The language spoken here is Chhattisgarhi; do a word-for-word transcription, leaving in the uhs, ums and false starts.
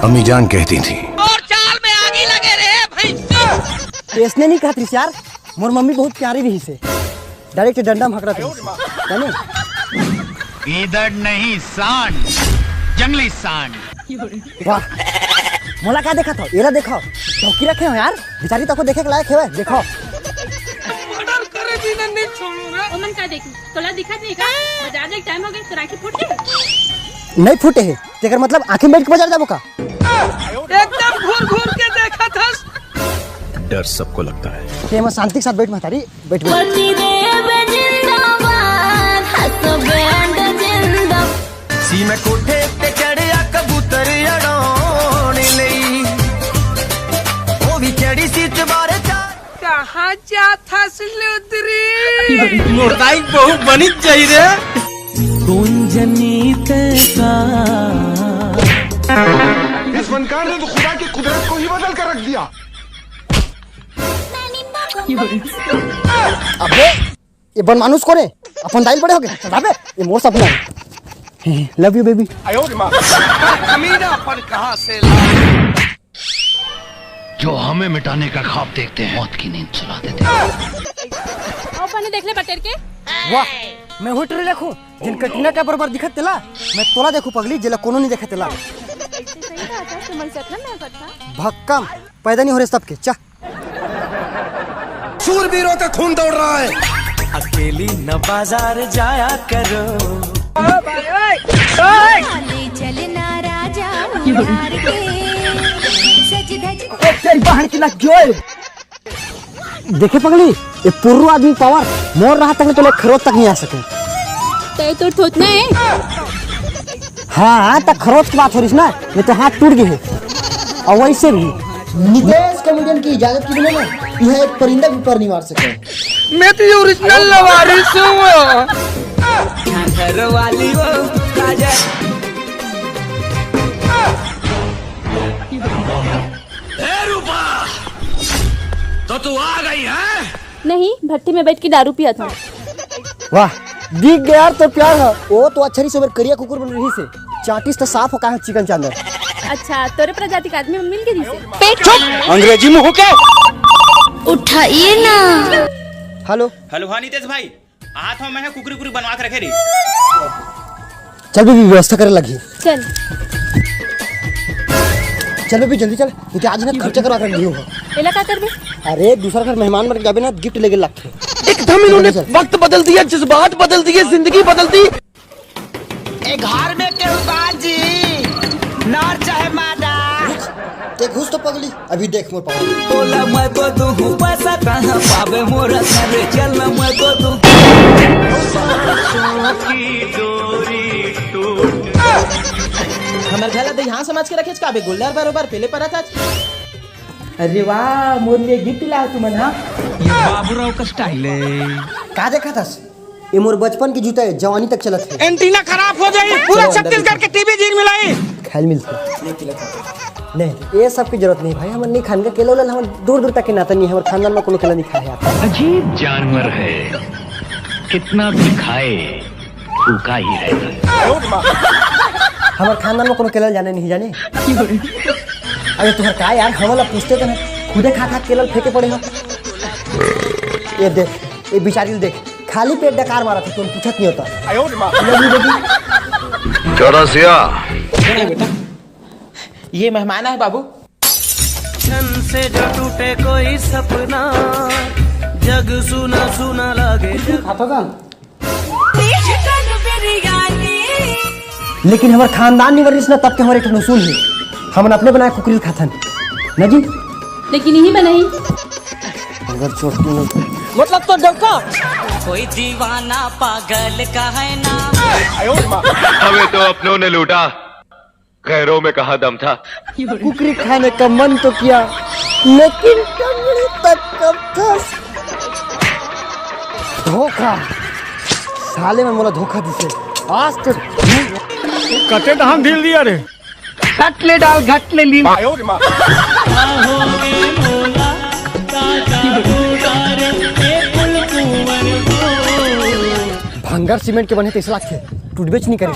अम्मी जान कहती थी। और चाल में आगी लगे रहे भैंस। ऐसने नहीं कहत रहिस यार, मोर मम्मी बहुत प्यारी रहिस हे, डायरेक्ट डंडा म हकरत रहिस हे, जाने? गीदड़ नहीं, सांड, जंगली सांड। वाह, मोला का देखत हो? एला देखो, डौकी रखे हो यार, बेचारी तको देखे के लायक हेवय, देखो। मर्डर करे बिना नहीं छोड़ूंगा। ओमन का देखी? तोला दिखत नहीं का? बाजार जाए टाइम हो गए, तोर आँखी फूट गए? नहीं फूटे हे, तेकर मतलब आँखी में बैठ के बाजार जाबो का? एकदम घूर घूर के देखत हस। डर सबको लगता है। ते एमा शांति के साथ बैठ महतारी, बैठ, बैठ। पतिदेव जिंदाबाद, हसबैंड जिंदाबाद। सी मैं कोठे ते चढ़िया कबूतर अड़ाउण लई, ओ भी चढ़ी सी चबारे चार। कहाँ जात हस लुदरी? मोर दाई बहू बनित जाही रे। गुंजनी तैसा। इस फनकार ने तो खुदा की कुदरत को ही बदल कर रख दिया। अबे, ये बनमानुस कोन हे? अपन दाई ले बड़े हो गए। चल अबे, ये मोर सपना हे। Love you baby। कमीनापन कहाँ से ला? जो हमें मिटाने का ख्वाब देखते हैं, मौत की नींद सुला देते हैं। आओ पानी देख ले बटेर के। वाह, मैं हुई टुरी देखूं, जेन कटरीना कैफ बरोबर दिखत तेला। मैं तोला देखूं पगली, जेला कोनो नहीं देखे तेला। भक्कम, पैदा नहीं हो रहे सबके, चा। शूरवीरों का खून दौड़ रहा है। अकेली न बाजार जाया करो। ले चलना राजा उधार के, सज धज। ओ तेरी बहन की ना जोए। देखे पगली, ये पुर्रू आदमी पावर मोर रहा तक नहीं तो ले खरोच तक नहीं आ सके। तय तो थोतना है। हाँ, हाँ, त खरोच के बात हो रहिस ना, नहीं तो हाथ टूट गए हे। और वैसे भी नितेश कॉमेडियन की इजाजत के बिना ना, यह एक परिंदा भी पर नहीं मार सके। मैं तो ये ओरिजिनल लवारिस हूँ। घर वाली वो राजा। ए रूपा, तो तू आ गई है? नहीं, भट्टी में बैठ के दारू पियत हूँ। वाह, दिख गया यार तोर प्यार ह। ओ तो अच्छा नहीं सोबर करिया कुकुर बन रहिस हे। चाटिस तो साफ हो का है चिकन चांदर। अच्छा, तोरे प्रजाति के आदमी मिल गई से। पेट चुप, अंग्रेजी मुंह के। उठाइए ना। हेलो। हेलो, हाँ नितेश भाई, हाथ में मैं कुकरी कुकरी बनवा के रखे रही। चल बेबी, व्यवस्था करे लगी। चल। चल बेबी, जल्दी चल, नहीं तो आज ना खर्चा करवा कर नहीं होगा। एला का करबे? अरे, दूसरा घर मेहमान मन जाबे ना, गिफ्ट लेके लगथे। एकदम इन्होंने चल, चल। वक्त बदल दिया, जज्बात बदल दिए, जिंदगी बदल दी। ए घर में केहू बाजी, नर चाहे मादा। ते घुस तो पगली, अभी देख मोर पावर। बोला मैं तो दूं पैसा, कहाँ पावे मोरा सरे, चल ना मैं तो दूं। हमर घर ला दे यहाँ समझ के रखेच का बे, गोल्लर बरोबर पेले परत हच। अरे वाह, मोर लिए गिफ्ट लाए तुमन, हाँ? ये बाबूराव का स्टाइल है। का देखत हस? ये मोर बचपन के जूता है, जवानी तक चलत है। एंटीना खराब हो जाई, पूरा चलो, अंदर छत्तीसगढ़ देखो। के टीवी झीर मिलाई। खाइल मिलथे। नहीं, ये सब की जरूरत नहीं भाई, हमन नहीं खान का केला उला, हमन दूर दूर तक के नाता नहीं, हमर खानदान में कोनो केला नहीं खाए हे। अजीब जानवर है, कितना भी खाए, भूखा ही रहेगा। हमर खानदान में कोनो केला जाने नहीं जाने। अरे तुहर का यार, हमन ला पूछते तो नहीं, खुदे खा खा केला फेंके पड़े हो। ये देख, ये बिचारी ल देख, खाली पेट डकार मारत हे, तुम पूछत नहीं होता। चौरसिया। ये मेहमान आए बाबू। क्षण से जो टूटे कोई सपना, जग सुना सुना लागे। खाता था। लेकिन हमर खानदान निवर रिस ना, तब के हमर एक ठन उसूल हे, हमन अपने बनाए कुकरी ल खाथन ना जी। लेकिन यही बनाई। अगर चोट नहीं मतलब तो डंका। कोई दीवाना पागल का है ना। हमें तो अपनों ने लूटा, गैरों में कहाँ दम था। कुकरी खाने का मन तो किया, लेकिन टंगड़ी तक कब था। धोखा, साले मन मोला धोखा दिसे। आज तो कते दहम ढील दिया रे। घट ले डाल, घट ले लील। भंगर सीमेंट के बने तैसे लागथे, टूटबेच नहीं करे।